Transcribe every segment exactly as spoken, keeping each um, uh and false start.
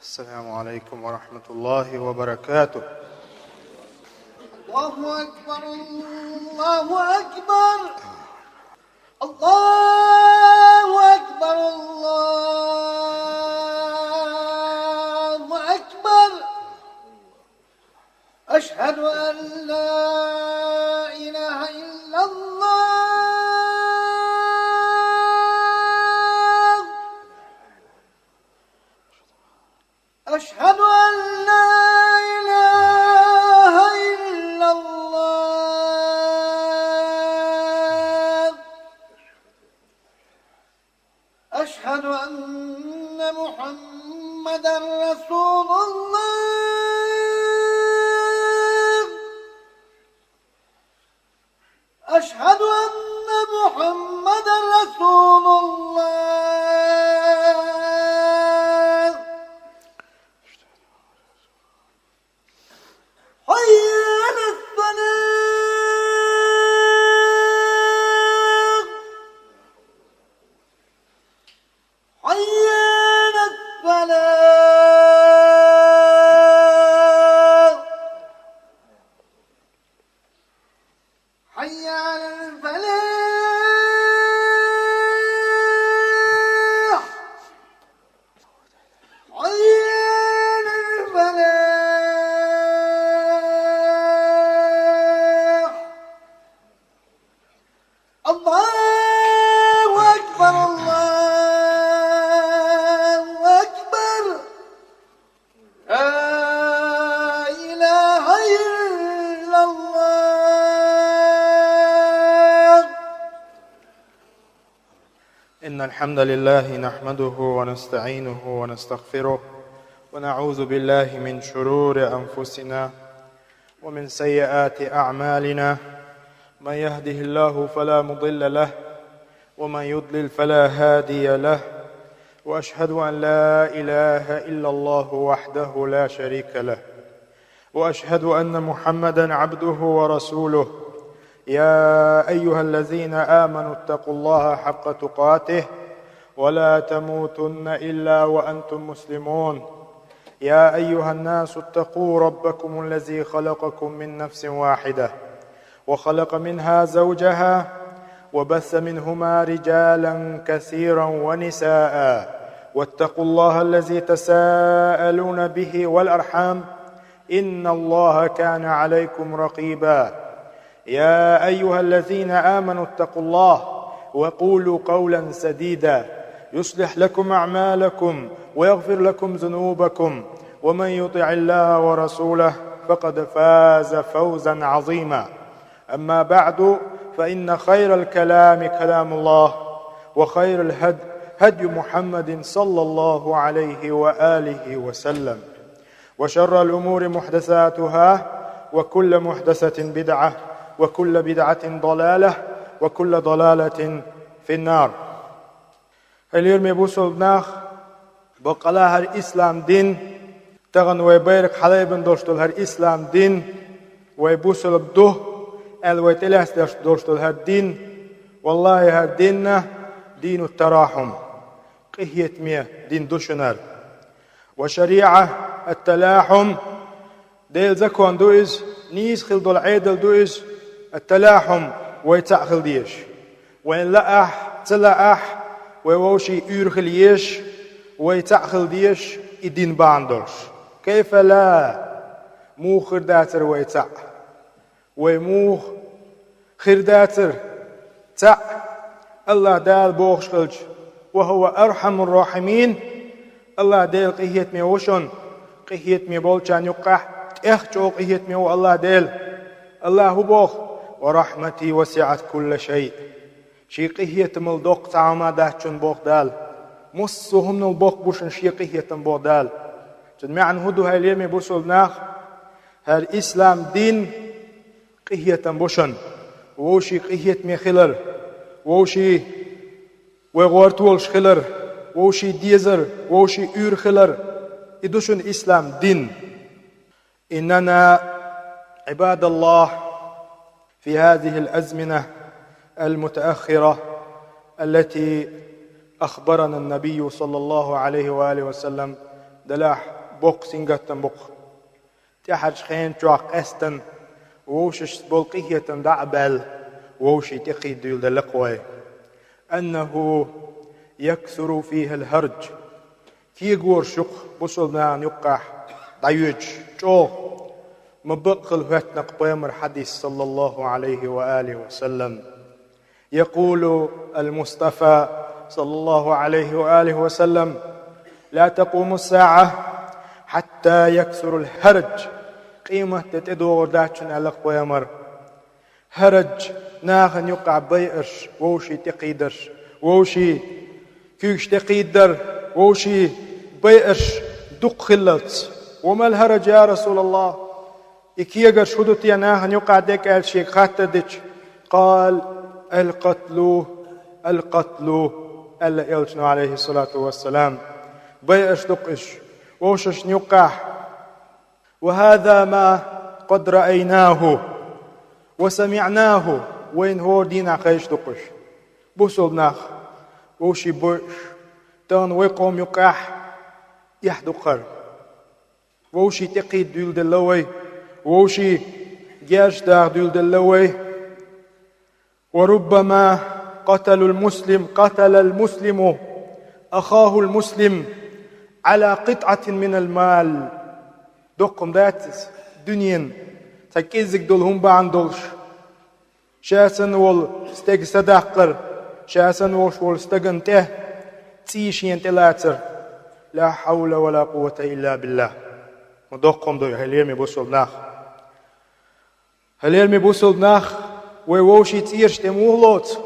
السلام عليكم ورحمة الله وبركاته. الله أكبر، الله أكبر، الله أكبر، الله أكبر. أشهد أن لا إله إلا الله. أشهد أن لا إله إلا الله. أشهد أن محمدا رسول الله. أشهد أن محمدا رسول الله. حي على الصلاة. حي على الصلاة. حي على الفلاح. حي على الفلاح. الله أكبر، الله أكبر. لا إله إلا الله. إن الحمد لله نحمده ونستعينه ونستغفره، ونعوذ بالله من شرور أنفسنا ومن سيئات أعمالنا. من يهده الله فلا مضل له، ومن يضلل فلا هادي له. وأشهد أن لا إله إلا الله وحده لا شريك له، وأشهد أن محمدا عبده ورسوله. يا أيها الذين آمنوا اتقوا الله حق تقاته ولا تموتن إلا وأنتم مسلمون. يا أيها الناس اتقوا ربكم الذي خلقكم من نفس واحدة وخلق منها زوجها وبث منهما رجالا كثيرا ونساء، واتقوا الله الذي تساءلون به والأرحام، إن الله كان عليكم رقيبا. يا أيها الذين آمنوا اتقوا الله وقولوا قولا سديدا يصلح لكم أعمالكم ويغفر لكم ذنوبكم، ومن يطع الله ورسوله فقد فاز فوزا عظيما. أما بعد، فإن خير الكلام كلام الله، وخير الهدي هدي محمد صلى الله عليه وآله وسلم، وشر الأمور محدثاتها، وكل محدثة بدعة، وكل بدعة ضلالة، وكل ضلالة في النار. Хьалерме бусалба нах, бакъала хӀара ислам дин, тахана вай байракх хьалайбан долуш долу хӀара ислам дин, вай бусалба ду аьлла вай тӀелаьцна долуш долу хӀара дин, валлахӀи, хӀара дин дину тарахьум, къинхетаме дин ду шуна хӀара. Ва шариӀа ат-талахьум, Делан закон ду иза, нийса хила долу Ӏедал ду иза, ат-талахьум, вай цхьаъ хила дезаш. Вайн лаахь, ца лаахь, вай вовшийн уьйр хила езаш, вай цхьаъ хила дезаш, и дин бахьана долуш. Кайфа ла, муха хир дацара вай цхьаъ? Вай муха хир дацара цхьаъ? АллахӀ Дала бохуш хилча, ва хӀува архьамур-рахьимин, АллахӀ Дела къинхетаме ву шуна, къинхетаме болчарна юккъехь тӀех чӀогӀа къинхетаме ву АллахӀ Дела. АллахӀа хӀун боху? Ва рахьмати васиӀат кулла шай. Шен къинхетамал доккха цхьа хӀума дац шуна боху Дала. Массо а хӀуманал боккха бу шуна Шен къинхетам боху Дала. Цуьнан маьӀна хӀун ду, хьалерме бусалба нах? ХӀара ислам дин къинхетам бу шуна. Вовшийн къинхетаме хилар, вовшийн вай гӀортолуш хилар, вовшийн дезар, вовшийн уьйр хилар, и ду шуна ислам дин. إننا عباد الله في هذه الأزمنة المتأخرة التي أخبرنا النبي صلى الله عليه وآله وسلم Делахь боккха сингаттам бу-кх. ТӀаьхьарчу хенан чохь къаьстина вовшашца болу къинхетам дӀа а баьлла, вовшийн тӀекхийда дуьйладелла-кх вай. «أنه يكثر فيها الهرج». Кегораш ю-кх бусалба нахана юккъехь дӀайоьдуш чӀогӀа, ма бакъ хила хӀоьттина-кх пайхамаран хьадис, саллаллаху Ӏалайхи ва алихи ва саллам. يقول المصطفى صلى الله عليه وآله وسلم: «لا تقوم الساعة حتى يكثر الهرج». Къематде тӀедогӀур дац шуна, аьлла-кх пайхамара. ХӀараж, нахана юккъехь байарш, вовшийн тӀекхийдарш, вовшийн куьйгаш тӀекхийдар, вовшийн байарш дукха хиллалц. «وما الهرج يا رسول الله؟» И кегарш хӀун ду те нахана юккъехь дерг аьлла шега хаттар дича, «قال: القتل، القتل», аьлла элчано, Ӏалайхиссалату вассалам. Байарш ду-кх уьш вовшашна юккъехь. «وهذا ما قد رأيناه وسمعناه», вайна хӀора дийнахь хезаш ду-кх уьш. Бусалба нах вовшийн бойуш, тахана вай къоман юккъехь эхь ду-кх хӀара. Вовшийн тӀекхийда дуьйладелла вай, вовшийн герз даха дуьйладелла вай. «وربما قتل المسلم، قتل المسلم أخاه المسلم على قطعة من المال». Доккха хӀума дац иза, дуьненан цхьа кӀеззиг долу хӀума бахьана долуш, ша санна волу стеган са даккхар, ша санна волуш волу стагана тӀе цӀий шена тӀелацар. «لا حول ولا قوة إلا بالله». Ма доккха хӀума ду и, хьоме бусалба нах. Хьоме бусалба нах, вай вовшийн цӀераш тӀе муха лоцу?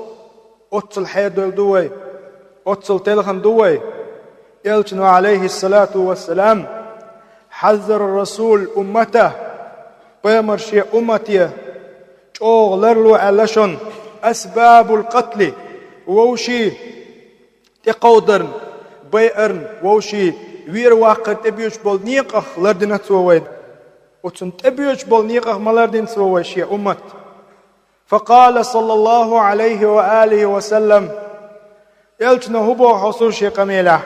Оццул хьерадевлла ду вай, оццул телхина ду вай. Элчано, Ӏалайхиссалату вассалам: «حذر الرسول أمته», пайхамара шен уммате чӀогӀа ларло аьлла шуна: «أسباب القتل», вовшийн тӀекховдарна, байарна, вовшийн вер-ваккхар тӀебоьдуш болу некъах лардина цо вай. Оцунна тӀебоьдуш болу некъах ма лардина цо вай шен уммат. «فقال صلى الله عليه وآله وسلم», элчано хӀун боху хьо сур шен къамелехь: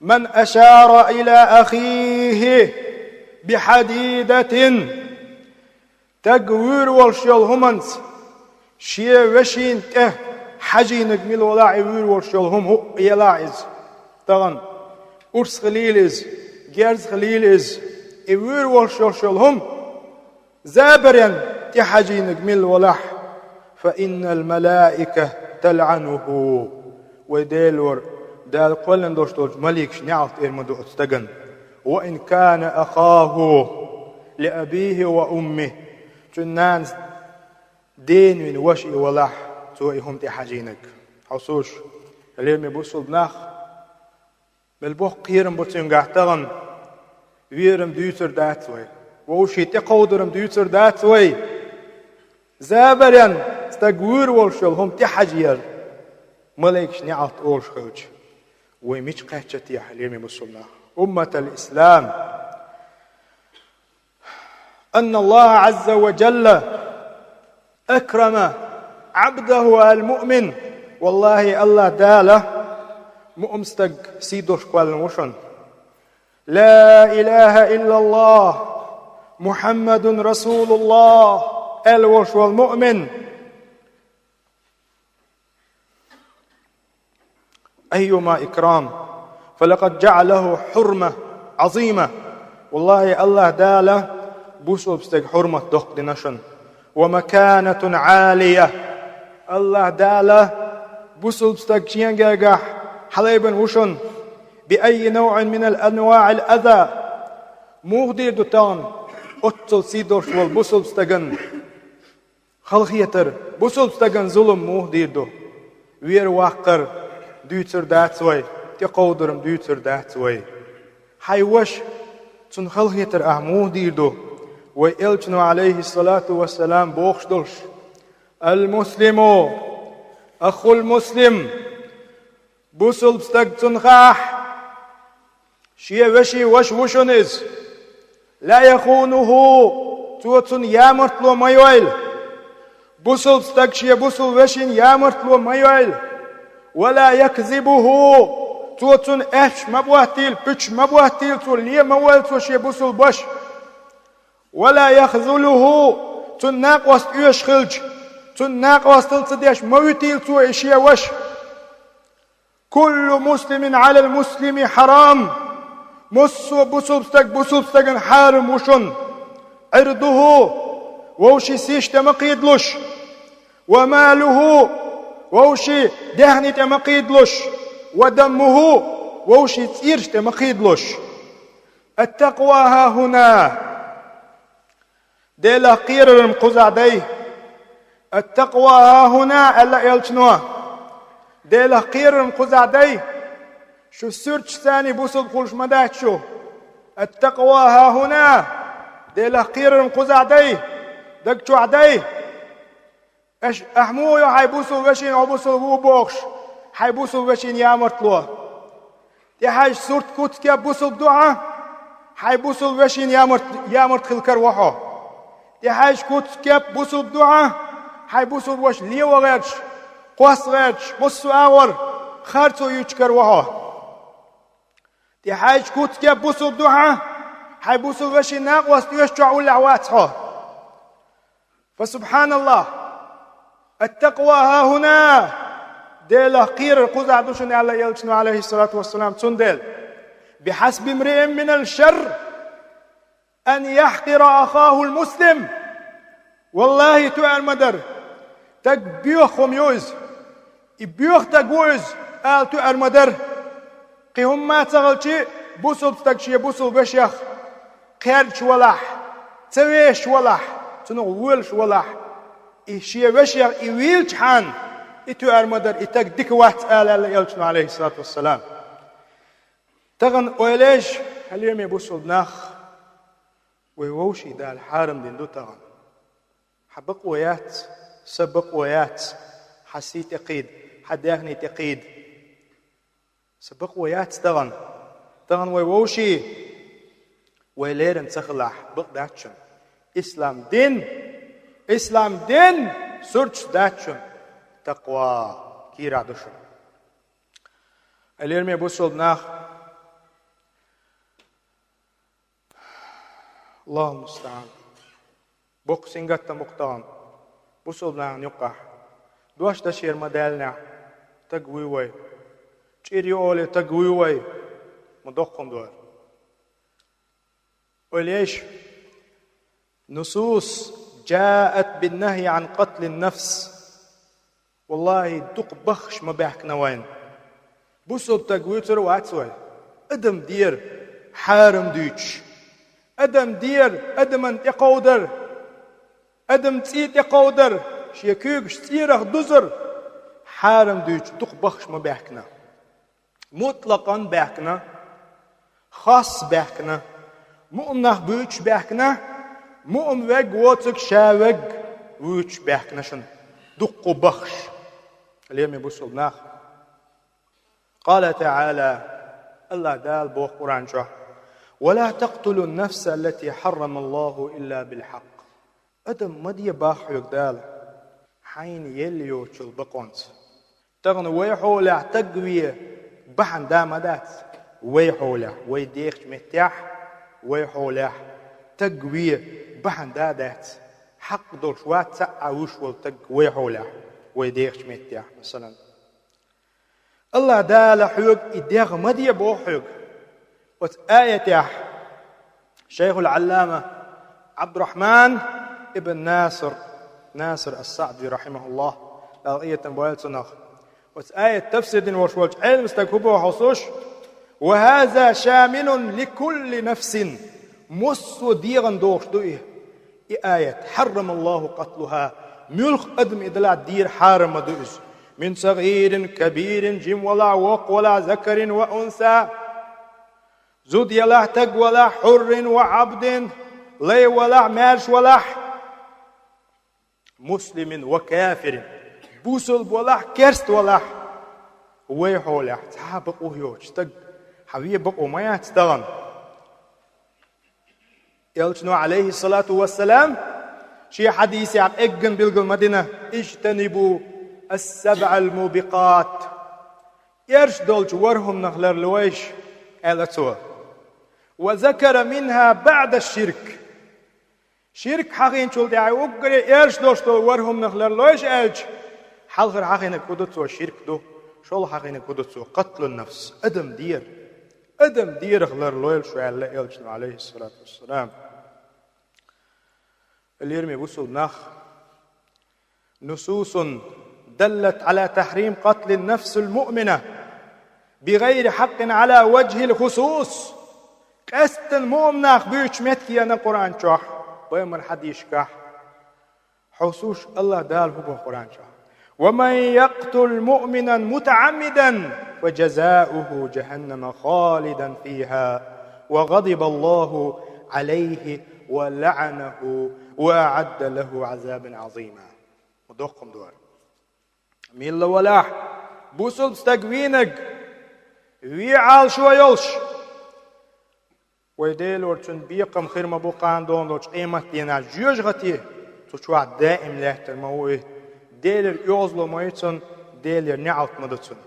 «من أشار إلى أخيه بحديدة». Стаг вуьйр волуш йолу хӀуманца шен вешина тӀе хьажийнарг мила валахь, и вуьйр волуш йолу хӀума хӀуъа елахь иза. Тахана урс хилийла иза, герз хилийла иза, и вуьйр волуш йолуш йолу хӀума забаран тӀе хьажийнарг мила валахь, «فإن الملائكة تلعنه». Вай Делора, Дала кхоьллина долуш долчу маликаш неӀалт эр ма ду оцу стагана. «وإن كان أخاه لأبيه وأمه». Цуьнан нанас дена вина ваша и валахь, цо и хӀума тӀе хьажийнарг. Хьовсуш, хьоме бусалба нах, мел боккха кхерам бу цуьнгахь тахана, верам дуьйцур дац вай. Вовшийн тӀекховдарам дуьйцур дац вай. Забаран стаг вуьйр волуш йолу хӀума тӀе хьажаяр маликаш неӀалт олуш хилча, вай мича кхаьчна те, хьоме бусалба нах? أمة الإسلام، أن الله عز وجل أكرم عبده المؤمن. Валлахьи, АллахӀ Дала муъмин стаг сий долуш кхоьллина ву шуна. «لا إله إلا الله محمد رسول الله» аьлла волуш волу муъмин. أيما إكرام، فلقد جعله حرمة عظيمة. Валлахьи, АллахӀ Дала бусалба стеган хьурмат доккха дина шуна. ومكانة عالية. АллахӀ Дала бусалба стаг шен гергахь хьалайбина ву шуна. بأي نوع من الأنواع الأذى. Муха дийр ду тахана оццул сий долуш волу бусалба стагана халахетар, бусалба стагана зулам муха дийр ду? Вер-ваккхар дуьйцур дац вай, тӀекховдарам дуьйцур дац вай. Хьайн ваша, цунна халахетар ахь муха дийр ду? Вай элчано, Ӏалайхиссалату вассалам, бохуш долуш: «المسلم أخو المسلم». Бусалба стаг цунна хаахь, шен вешин ваша ву шуна иза. «لا يخونه», цо цунна ямартло ма йойла. Бусалба стаг шен бусалба вешин ямартло ма йойла. «ولا يكذبه», Цо цунна аьшпаш ма боттийла, пуьташ ма боттийла, цо ле ма войла цо шен бусулба ваша. ولا يخذله, цунна накъост оьшуш хилча, цунна накъостал ца деш ма витийла цо и шен ваша. كل مسلم على المسلم حرام. Массо а бусулба стаг бусулба стагана хьарам ву шуна. عرضه, вовшийн сийсаз тӀе ма кхийдалаш. وماله, вовшийн даьхни тӀе ма кхийдалаш. ودمه, вовшийн цӀераш тӀе ма кхийдалаш. التقوى ها هنا. Делах кхерар-м кхузахь дай. التقوى ها هنا, аьлла элчано. Делах кхерар-м кхузахь дай. Шу суьрташца бусулба хулаш ма дац шу. التقوى ها هنا. Делах кхерар-м кхузахь дай. Даг чохь дай. Аш, ахь муха йо хьайн бусулба вешина, хьо бусулба ву бохуш, хьайн бусулба вешина ямартло? ТӀехьаьжча сурт, куц, кеп бусулба ду хьан, хьайн бусулба вешина ямарт, ямарт хила караву хьо? ТӀехьаьжча куц, кеп бусулба ду хьан, хьайн бусулба ваша ле ван гӀерташ, кхосса гӀерташ, массо а агӀор харцо юьтуш караву хьо? ТӀехьаьжча куц, кеп бусулба ду хьан, хьайн бусулба вешина накъост оьшучохь уллехь вац хьо? فسبحان الله. التقوى ها هنا. Делах кхерар кхузахь ду шуна, аьлла элчано, عليه الصلاة والسلام, цундела: بحسب امرئ من الشر أن يحقر أخاه المسلم. ВаллахӀи, тоьар ма дара. Стаг боьха хӀума ю иза. И боьха стаг ву иза, ала тоьар ма дара. Кхин хӀумма а ца хилча, бусулба стаг шен бусулба вешех кхерчаш валахь, ца вешаш валахь, цунах волаш валахь, и шен вешех и вийлчхьана, и тоьар ма дара, и стаг дика вац, ала аьлла элчано, عليه الصلاة والسلام. Тахана ойла еш, хьалеме бусулба нах, вай вовшийн Дала хьарам дина ду тахана. Хьан бакъо яц, сан бакъо яц, хьан сий тӀе кхийда, хьан даьхни тӀе кхийда. Сан бакъо яц тахана. Тахана вай вовшийн, вай лерина ца хилахь, бакъ дац шуна. Ислам дин, ислам дин сурташ дац шуна. Такъва кийрахь ду шуна. Хьалеме бусулба нах, Аллахул мустаӀан. Боккха сингаттам бу-кх тахана бусулба нахана юккъехь. Дош дашера ма даьллинехь, стаг вуй вай. ЧӀир ю олий, стаг вуй вай. Ма доккха хӀума ду. Ойла еш, نصوص جاءت بالنهي عن قتل النفس. ВаллахӀи, дукха баххаш ма баьхкина вайна. Бусулба стаг вуьйцур вац вай. Адам дера хьарам дуьйцуш. Адам дера, адаман тӀекховдар, адам цӀий тӀекховдар, шен куьйгаш цӀерах дузар хьарам дуьйцуш дукха баххаш ма баьхкина. Мутлакъан баьхкина, хасс баьхкина, муъмин нах буьйцуш баьхкина, муъмин вег воцург ша вег вуьйцуш баьхкина шуна, дуккха баххаш. Лераме бусулба нах. قال تعالى, АллахӀ Дала боху Къуръан чохь: ولا تقتلوا النفس التي حرم الله إلا بالحق. Адам ма де боху хьоьга Дала, хьайна елла йоцучул бакъонца. Тахана вай хьолехь стаг вен бахьана да ма дац. Вай хьолехь, вай дехачу меттехь, вай хьолехь стаг вен бахьана да а дац. Хьакъ долуш вац цхьа а вуьш волу стаг вай хьолехь, вай дехачу меттехь, масалан. АллахӀ Дала хьоьга и дегӀ ма де боху хьоьга. Оцу аятехь шайхул-Ӏаллама Ӏабдуррахьман ибн Насир, Насир ас-СаӀди, рахьимахуллахӀ, Дала къинхетам бойла цунах. Оцу аят тафсир дина волуш волчу Ӏелам стага хӀун боху хьовсуш: وهذا شامل لكل نفس. Массо а дегӀана дохуш ду и. И аят: حرم الله قتلها. Муьлхха адам и делахь дийр хьарам ма ду иза. من صغير كبير, жима валахь, воккха валахь, ذكر وأنثى. Зуда ялахь, стаг валахь, حر وعبد, лай валахь, маьрша валахь, مسلم وكافر, бусулба валахь, керста валахь, вай хьолехь цхьа а бакъо йоцуш стаг хьан вен бакъо ма яц тахана. Элчано, Ӏалайхиссалату вассалам, шен хьадисехь къеггина билгал ма дина: اجتنبوا السبع الموبقات. Эрш долчу ворхӀумнах ларлойша, аьлла цо. «Ва закара минха баъда ширк». Ширк хьахийначул тӀаьхьа уггаре эрш долуш долу ворхӀумнах ларлойша аьлча, хьалхара хьахийнарг хӀун ду цо? Ширк ду. ШолгӀа хьахийнарг хӀун ду цо? Катлун нафс, адам дера. Адам дерах ларлойла шу аьлла элчано, алейхиссалату вассалам. Лераме бусул нах. نصوص دلت على تحريم قتل النفس المؤمنة بغير حق على وجه الخصوص. Къаьсттина муъминах буьйцу меттигена Къуръан чохь, пайхамар хьадийшкахь, хьовсуш, Аллах Дала хӀун боху Къуръан чохь: «ومن يقتل مؤمنا متعمدا فجزاؤه جهنم خالدا فيها وغضب الله عليه ولعنه وأعد له عذابا عظيما». Ма доккхам дора. Милла валахь, бусулба стаг вийнарг, вен Ӏалашо йолуш, вай Делора цуьнан бекхам хир ма бу кхана долчу къематдийнахь жоьжахати, цу чохь даим лаьттар ма ву и. Делера оьгӀазло ма ю цунна, Делера неӀалт ма ду цунна.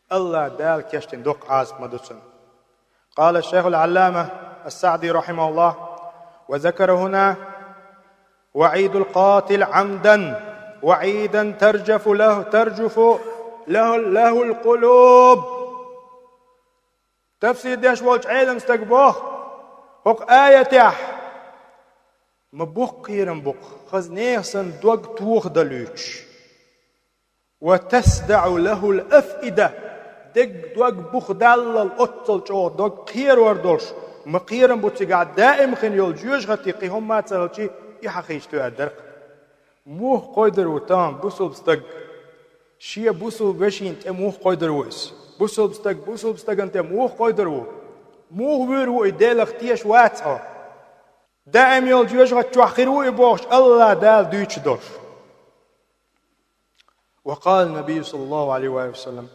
Аллах Дала кечдина доккха Ӏазап ма ду цунна. قال الشيخ العلامة السعدي رحمه الله: «وذكر هنا وعيد القاتل عمدا وعيدا ترجف له، ترجف له، له القلوب». Тафсир деш волчу Ӏелам стага боху, хӀокху аятехь: «Ма боккха кхерам бу-кх хаза нехан санна дог тоха далуьйтуш». «وتصدع له الأفئدة», дерриг дог бухдаллал, оццул чӀогӀа дог кхерор долуш, ма кхерам бу цигахь даим хин йолу жоьжахати, кхин хӀумма а ца хилчи, и хьахийча тоьар дара-кх. Муха кхойдар ву тахана бусулба стаг? Шен бусулба вешина тӀе муха кхойдар ву иза? Бусулба стаг бусулба стагана тӀе муха кхойдар ву? Муха вуьйр ву и, Делах теша вац хьо? Даим йолчу жоьжахати чохь хир ву и бохуш, Аллах Дала дуьйцуш долуш. وقال النبي صلى الله عليه وآله وسلم: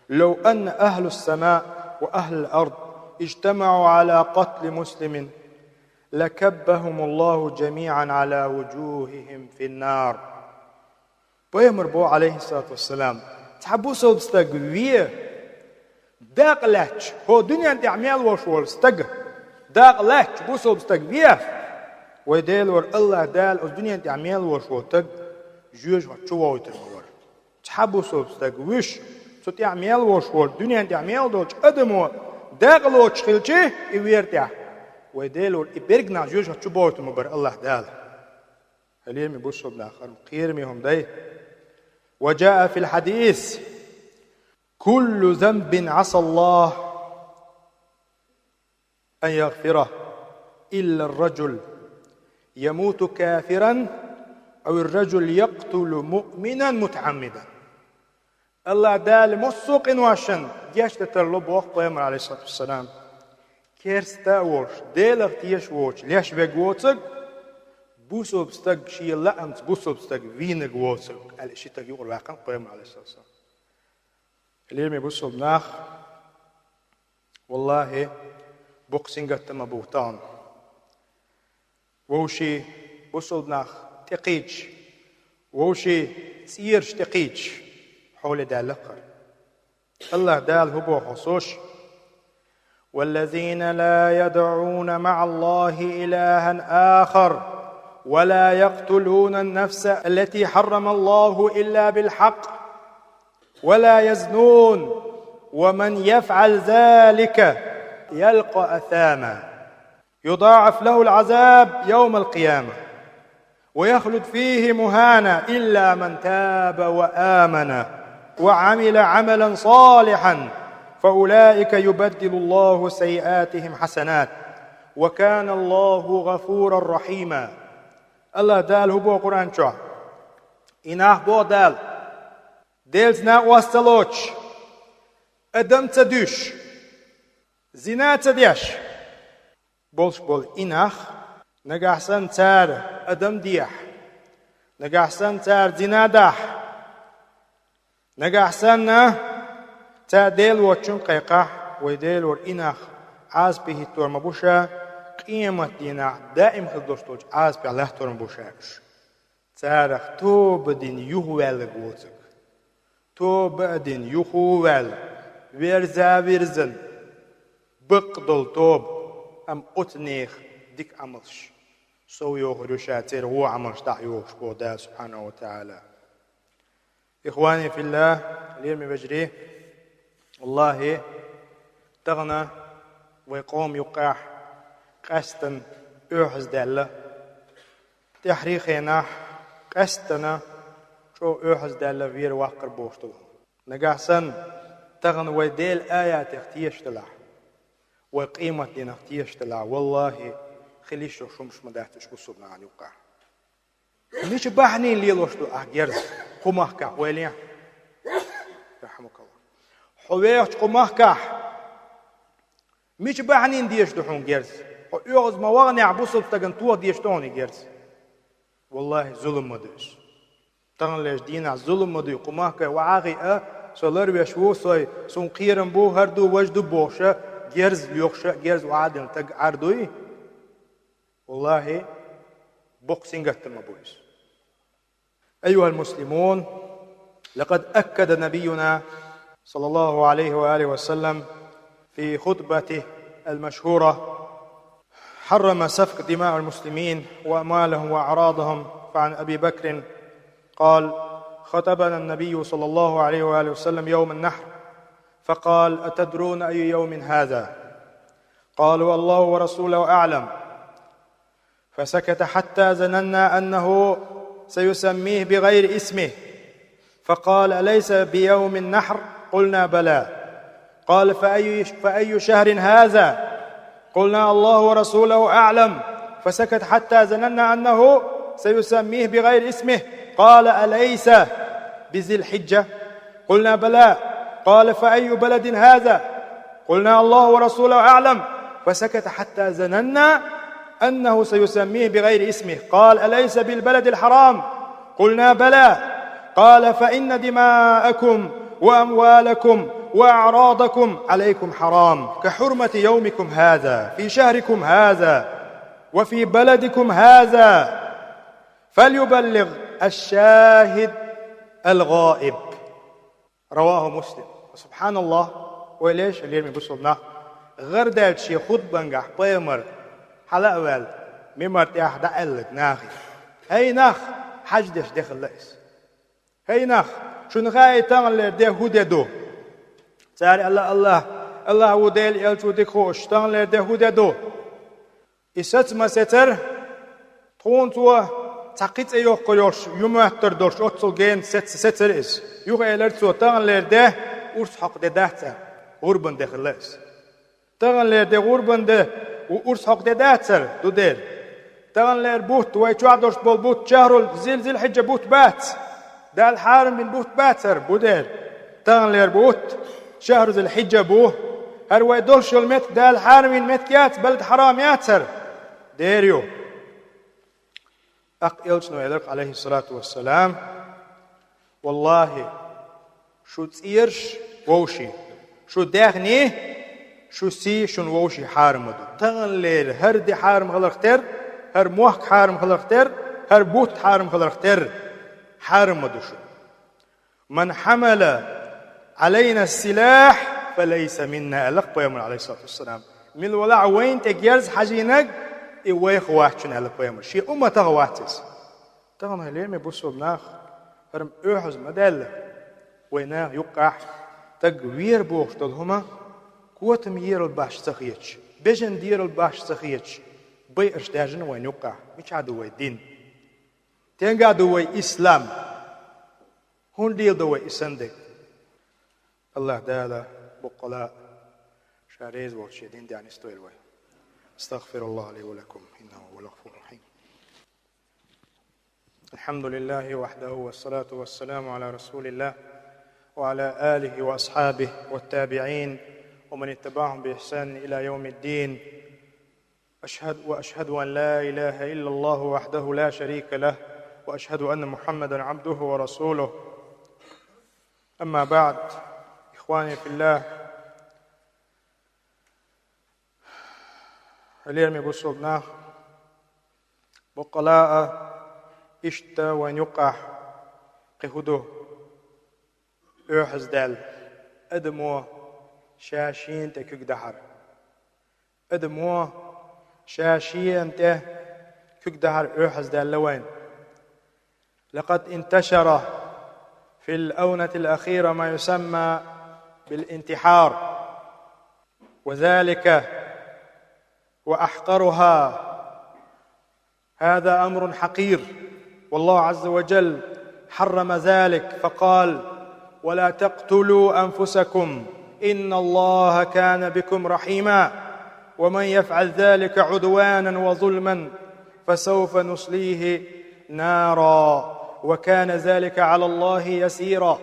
«لو أن أهل السماء وأهل الأرض اجتمعوا على قتل مسلم لكبهم الله جميعا على وجوههم في النار». Пайхамар боху, алейхиссалату вассалам: «Цхьа бусулба стаг вен, дакъа лаьтташ, хӀокху дуьнен тӀехь мел волуш волу стаг, дакъа лаьтташ бусулба стаг вен, вай Делора Аллах Дала оцу дуьнен тӀехь мел волуш волу стаг жоьжахати чу вохуьйтур ма вара». Цхьа бусулба стаг вуьш, цу тӀехь мел волуш волчу, дуьнен тӀехь мел долчу адамо дакъа лоцуш хилчи, и вер тӀехь, вай Делора и берриг нах жоьжахати чу бохуьйтур ма бара Аллах Дала. Хьалеми бусулба нах, хӀара кхераме хӀума дай. «وجاء في الحديث: كل ذنب عسى الله أن يغفره إلا الرجل يموت كافرا أو الرجل يقتل مؤمنا متعمدا». Аллах Дала массо а къиношна гечдан тарло боху пайхамар, алейхиссалату вассалам. Керста а волуш, Делах теша воцуш, леш верг воцург, бусулба стаг шен лаамца бусулба стаг вийнарг воцург, аьлла, ши стаг юкъара ваьккхина пайхамар, алейхиссалату вассалам. Лераме бусулба нах, валлахӀи, букъ сингаттам ма бу тахана. Вовшийн бусулба нах тӀекхийдаш, вовшийн цӀераш тӀекхийдаш, хьоле даьлла кхара. Аллах Дала хӀун боху хьо сош: «والذين لا يدعون مع الله إلها آخر ولا يقتلون النفس التي حرم الله إلا بالحق ولا يزنون ومن يفعل ذلك يلق أثاما يضاعف له العذاب يوم القيامة ويخلد فيه مهانا إلا من تاب وآمن وعمل عملا صالحا فأولئك يبدل الله سيئاتهم حسنات وكان الله غفورا رحيما». Аллах Дала хӀун боху Къуръан чохь? И нах, боху Дала, Делаца накъост ца лоцуш, адам ца дуьсуш, зина ца деш болуш болу и нах, нагахь санна цара адам дехь, нагахь санна цара зина дахь, нагахь санна цара Дела воцчунна кхайкхахь, вай Делора и нах Ӏазапе хӀиттор ма бу ша, къематдийнахь даим хила долуш долчу Ӏазапехь латтор ма бу ша уьш. Царах тоба дина юхаваьлларг воцург. Тоба а дина, юха а ваьлла, Верза-вирзина бакъдолу тоба, амма оцу нехан дика Ӏамалш сов йохур ю ша церан вон Ӏамалш дӀа а йохуш боху Дала субхьанаху ва таӀала. Ихвани филлах, лераме вежарий, валлахӀи, тахана вай къоман юккъехь къаьстина оьгӀаздаьлла, тӀаьхьарий хенахь къаьстина чӀогӀа оьгӀаздаьлла вер-ваккхар бохуш долу хӀума. Нагахь санна, тахана вай Делан аятех тешаш делахь, вай къематдийнах тешаш делахь, валлахӀи, хила йиш йолуш хӀумаш ма дац уьш бусулба нахана юккъехь. Мича бахьанийн лелош ду ахь герз кху махкахь, вайлехь? Ярхьамукаллах. Хьо вехачу кху махкахь мича бахьанийн дезаш ду хьуна герз? Хьо оьгӀаз ма ваханехь, бусулба стагана тоха дезаш ду хьуна и герз? ВаллахӀи, зулам ма ду иза. Таханлерчу дийнахь зулам ма дуй, кху махкахь вахьа а хиъа, со ларвеш ву, сой, суна кхерам бу, хӀара ду, важа ду бохуша, герз лоьхуша, герз охьадина стаг Ӏар дуй? ВаллахӀи, боккха сингаттам ма бу иза. أيها المسلمون، لقد أكد نبينا صلى الله عليه وآله وسلم في خطبته المشهورة حرم سفك دماء المسلمين وأموالهم وأعراضهم، فعن أبي بكر قال: خطبنا النبي صلى الله عليه وآله وسلم يوم النحر فقال: أتدرون أي يوم هذا؟ قالوا: الله ورسوله أعلم. فسكت حتى ظننا أنه سيسميه بغير اسمه، فقال: أليس بيوم النحر؟ قلنا: بلى. قال: فأي، فأي شهر هذا؟ قلنا: الله ورسوله أعلم. فسكت حتى ظننا أنه سيسميه بغير اسمه. قال: أليس بذي الحجة؟ قلنا: بلى. قال: فأي بلد هذا؟ قلنا: الله ورسوله أعلم. فسكت حتى ظننا أنه سيسميه بغير اسمه. قال: أليس بالبلد الحرام؟ قلنا: بلى. قال: فإن دماءكم وأموالكم وأعراضكم عليكم حرام كحرمة يومكم هذا في شهركم هذا وفي بلدكم هذا، فليبلغ الشاهد الغائب. رواه مسلم. СубхьаналлахӀ, вай леш, лераме бусулба нах, гӀарадаьллачу шен хутбангахь пайхамар хьала а ваьлла, мимбар тӀехь дӀааьлларг нахе: «ХӀей нах, хьаждеш де хилла иза. ХӀей нах, шуна хаьий таханлера де хӀун де ду?» Цара аьлла: «АллахӀ, АллахӀ ву, Делан элча ву дика хууш, таханлера де хӀун де ду?» И саца ма сецара, тхуна цо цхьа кхин цӀе йоккхур йолуш, ю моьттур долуш, оццул гена сец-, сецара иза. Юха элира цо: «Таханлера де урс хьокху де дац аьлла, гӀурбан де хилла иза. Таханлера де гӀурбан де, ву урс хьокху де дацара, ду дера. Таханлера бутт, вай чохь долуш болу бутт, шахрул зил-, зилхьиджа бутт бац. Дала хьарам бина бутт бацара, бу дера. Таханлера бутт, шахру зилхьиджа бу. ХӀара вай долуш йолу меттиг Дала хьарам бина меттиг яц, балад хьарам яцара, дера ю». ТӀаккха элчано элира, алейхиссалату вассалам: «ВаллахӀи, шу цӀераш вовший, шу даьхний, шу сий шуна вовший хьарам ма ду. Таханлера хӀара де хьарам хиларх терра, хӀара мохк хьарам хиларх терра, хӀара бутт хьарам хиларх терра, хьарам ма ду шу». «Ман хьамала алайна силахь, фа лайса минна», аьлла пайхамар, алейхиссалату вассалам. Мила валахь вайна тӀе герз хьажийнарг, и вайх вац шуна, аьлла пайхамар. Шен умматах вац иза. Тахана, хӀай лераме бусулба нах, хӀара-м оьгӀаз ма даьлла, вай наха юккъехь стаг вер бохуш долу хӀума, котам ерал баш ца хеташ, бежан дерал баш ца хеташ, байарш даьржина вайна юккъехь. Мичахь ду вай дин? Стенга ду вай ислам? ХӀунда леладо вай и санна дерг? АллахӀ Дала боккъала Ша реза волчу шен дин тӀехь нисдойла вай. أستغفر الله لي ولكم، إنه هو الغفور الرحيم. الحمد لله وحده، والصلاة والسلام على رسول الله، وعلى آله وأصحابه والتابعين ومن اتبعهم بإحسان إلى يوم الدين. أشهد، وأشهد أن لا إله إلا الله وحده لا شريك له، وأشهد أن محمدا عبده ورسوله. أما بعد، إخواني في الله، хьалераме бусулба нах, боккъала а иштта вайн юккъехь кхин хӀун ду? ОьгӀаздаьлла, адамо Ша шена тӀе куьг дахьар. Адамо ша шена тӀе куьг дахьар оьхьаздаьлла вайна. لقد انتشر في الآونة الأخيرة ما يسمى بالانتحار، وذلك وأحقرها. هذا أمر حقير، والله عز وجل حرم ذلك فقال: ولا تقتلوا أنفسكم إن الله كان بكم رحيما ومن يفعل ذلك عدوانا وظلما فسوف نصليه نارا وكان ذلك على الله يسيرا.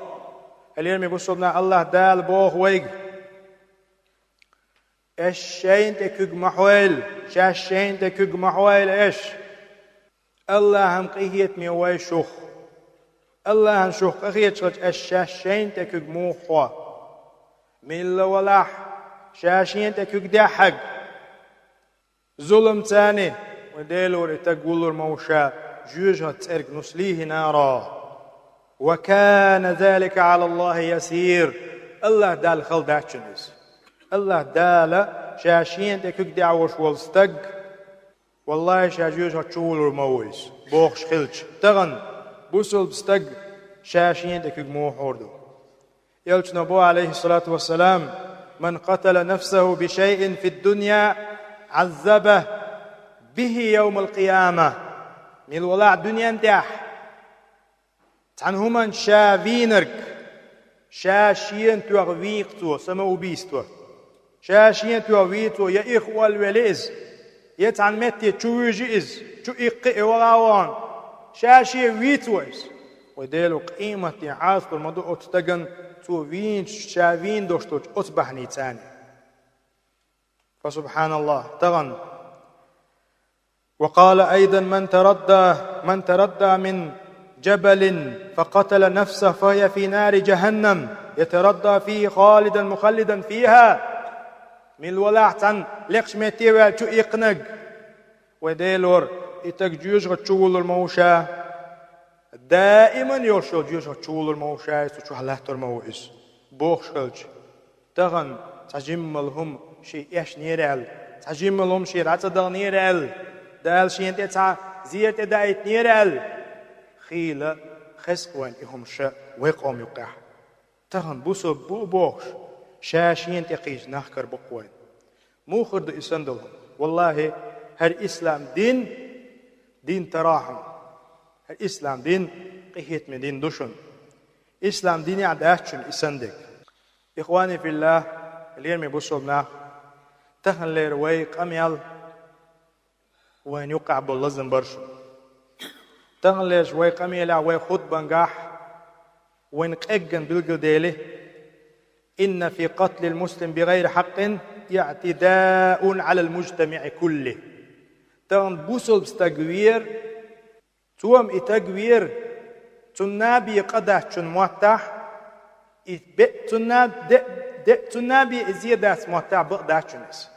Хьалерме бусулба нах, АллахӀ Дала боху вайга: «Аш шайна тӀе куьг ма хьойла, шаьш шайна тӀе куьг ма хьойла аш. АллахӀан къинхетаме вай шух. АллахӀан шух къахеташ хилча, аш шаьш шайна тӀе куьг муха хьо? Милла валахь, ша шена тӀе куьг дехьаг». Зулам царна, вайн Делора и таг вуллур ма ву ша, жоьжахатин цӀерга, نصليه نارا وكان ذلك على الله يسيرا. АллахӀ Далла хала дац шуна иза. АллахӀ Дала ша шена тӀе куьг дехьа волуш волу стаг, валлахӀи, ша жоьжахати чу вуллур ма ву иза, бохуш хилча, тахана бусулба стаг ша шена тӀе куьг муха хьур ду? Элчано боху, عليه الصلاة والسلام: من قتل نفسه بشيء في الدنيا عذبه به يوم القيامة. Милла валахь дуьнен тӀехь цхьана хӀуманна ша вийнарг, ша шена тоьхна вийкха цо, самоубийство. Ша шена тоьхна вийна цо, я ирх олла велла иза, я цхьана метте чу вуьйжи иза, чу иккхи и ваха а вахана, ша шена вийна цо иза. Вайн Дело къематдийнахь Ӏазап хир ма ду оцу стагана, цо вийначу, ша вийна долуш долчу оцу бахьаний царна. فسبحان الله, тахана. وقال أيضا: من تردى، من تردى من جبل فقتل نفسه فهي في نار جهنم يتردى فيه خالدا مخلدا فيها. Милла валахь цхьана лекхачу метте ваьлла чу иккхинарг, вайн Делора, и таг жоьжахати чу вуллур ма ву ша, даиман йолуш йолу жоьжахати чу вуллур ма ву ша иза, цу чохь латтор ма ву иза, бохуш хилча, тахана цхьа жиммал хӀума шен эшнера аьлла, цхьа жиммал хӀума шен дӀа ца дахнера аьлла, Дала шена тӀе цхьа зер тӀедаийтинера аьлла, хийла хеза-кх вайна и хӀума ша вай къоман юккъехь. Тахана бусулба бу а бохуш, ша шена тӀе кхийча нах карабо-кх вайна. Муха хир ду и санна долу хӀума? ВаллахӀи, хӀара ислам дин, дин тарахьум. ХӀара ислам дин къинхетаме дин ду шуна. Ислам динехь дац шуна и санна дерг. Ихвани филлахӀ, лераме бусулба нах, таханлера вай къамел, вайна юккъехь болу лазам бара шуна. Таханлерчу вай къамелехь, вай хутбангахь вайна къеггина билгалдели: إن في قتل المسلم بغير حق اعتداء على المجتمع كله. Тахана бусулба стаг вера, цо-м и таг вера, цунна бен къа дац шуна моттахь, и бе-, цунна де-, де-, цунна бен и зе дац моттахь, бакъ дац шуна иза.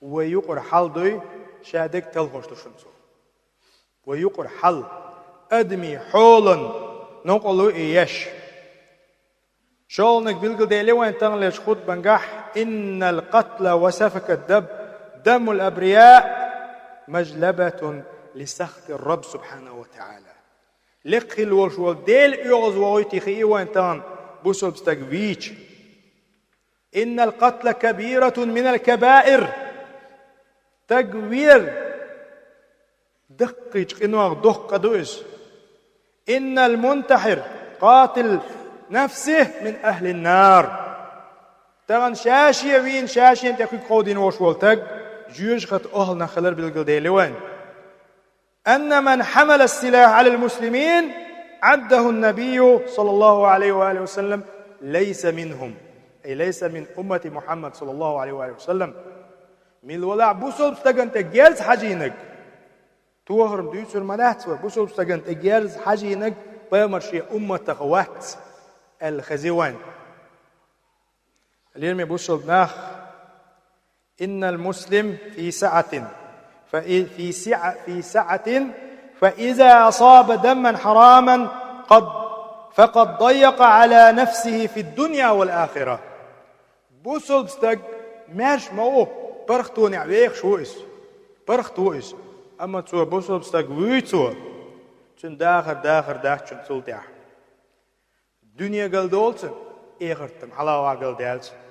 Вай юкъара хьал дуй, ша дерг талхош ду шуна цо. Вай юкъара хьал, адамийн хьолан новкъарло и еш. ШолгӀаниг билгалдели вайн таханлерчу хутбангахь: إن القتل وسفك الدم، دم الأبرياء مجلبة لسخط الرب سبحانه وتعالى. Лекха хила волуш волу Дела оьгӀазвохуьйтий хии вайн тахана бусулба стаг вийча. إن القتل كبيرة من الكبائر. Стаг вер даккхийчу къинойх доккха къа ду иза. إن المنتحر قاتل نفسه من أهل النار. Тахана ша-шен вийна, ша-шена тӀе куьг кховдийна волуш волу стаг жоьжахатин охӀланах хилар билгалдели вайн. أن من حمل السلاح على المسلمين عده النبي صلى الله عليه وآله وسلم ليس منهم، أي ليس من أمة محمد صلى الله عليه وآله وسلم. Милла валахь бусулба стагана тӀе герз хьажийнарг, тохарам дуьйцур ма дац вай, бусулба стагана тӀе герз хьажийнарг пайхамар шен умматах вац аьлла хези вайн. Лераме бусулба нах, إن المسلم في سعة، فإ-، في سعة، في سعة، فإذا أصاب دما حراما قد، فقد ضيق على نفسه في الدنيا والآخرة. Бусалба стаг маьрша ма ву, паргӀатонехь вехаш ву иза. ПаргӀат ву иза. Амма цо бусалба стаг вуьйцу, цуьнан дахар дахар дац цул тӀаьхьа. Дуьне галдолу цуьнан, эхартам хьалавагӀа галдаьлла цуьнан.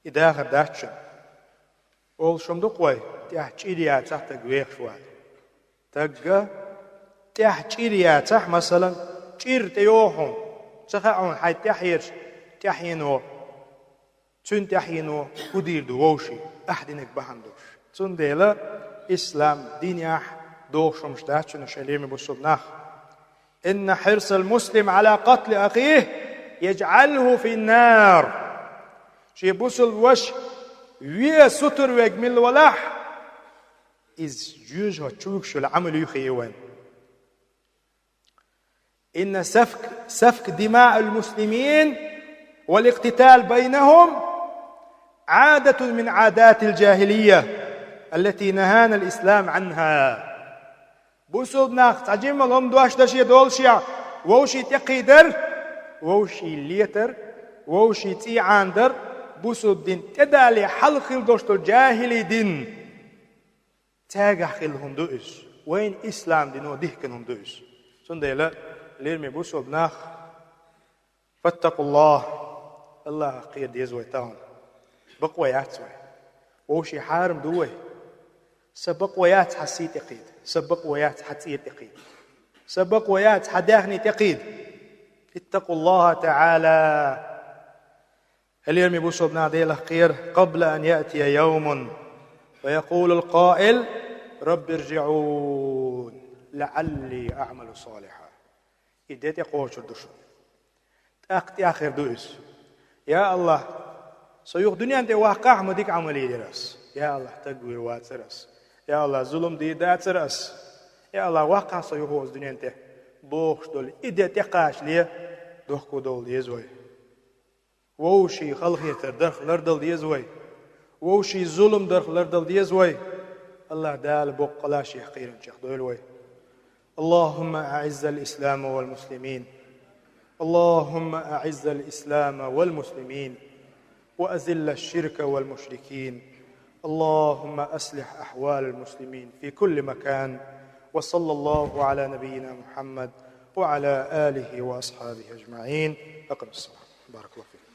И дахар дац цуьнан. Олуш хӀума ду-кх вай, тӀехь чӀир яцахь таг вехаш вац. Тагга тӀехь чӀир яцахь, масалан, чӀир тӀейогӀу хьуна, ца хаьа хьуна хьайн тӀаьхьерчу тӀаьхьено, цуьнан тӀаьхьено хӀун дийр ду вовшийн, ахь динарг бахьана долуш. Цундела ислам динехь догӀуш хӀумаш дац шуна, ша лераме бусалба нах. «Инна хьирсал муслим Ӏала къатли ахихӀ яжӀалхӀу фин-нар». Шен бусалба ваша вен сутара верг мила валахь, иза жоьжахати чу вуьгуш йолу Ӏамал юй хиъна вайн. «Инна сафк, сафк димаъил муслимин вал икътитал байнахӀум Ӏадатун мин Ӏадатил жахӀилия, аллати нахӀанал ислам Ӏанха». Бусалба нах цхьа жимма лом дош дан шен долушехь, вовшийн тӀекхийдар, вовшийн летар, вовшийн цӀий Ӏанадар, бусалба дин тӀедале хьалха хилла долуш долу жахӀили дин. Цаьргахь хилла хӀума ду иза. Вайн ислам дино дихкина хӀума ду иза. Цундела, лераме бусалба нах, фаттакъуллахӀ, Аллахах кхера деза вай тахана. Бакъо яц вай. Вовшийн хьарам ду вай. Сан бакъо яц хьан сий тӀекхийда. Сан бакъо яц хьан цӀера тӀекхийда. Сан бакъо яц хьан даьхни тӀекхийда. اتقوا الله تعالى. Хьалераме бусалба нах, Делах кхера, قبل أن يأتي يوم فيقول القائل رب ارجعون لعلي أعمل صالحا. И де тӀекхочур ду шуна. ТӀаккха тӀаьхьа хир ду иза. Я АллахӀ, со юха дуьнен тӀе ваккхахь, ма дика Ӏамал дийр ас. Я АллахӀ, таг вийр вацара ас. Я АллахӀ, зулам дийр дацара ас. Я АллахӀ, ваккхахь со юха оцу дуьнен тӀе, бохуш долу и де тӀекхачале, дохко довла деза вай. Вовшийн халахетар дарх лардала деза вай. Вовшийн зулам дарх лардала деза вай. АллахӀ Дала боккха къа Шех кхийринчех дойла вай. اللهم أعز الإسلام والمسلمين. اللهم أعز الإسلام والمسلمين. وأذل الشرك والمشركين. اللهم أصلح أحوال المسلمين في كل مكان. وصلى الله على نبينا محمد وعلى آله وأصحابه أجمعين. أقم الصلاة. بارك الله فيك.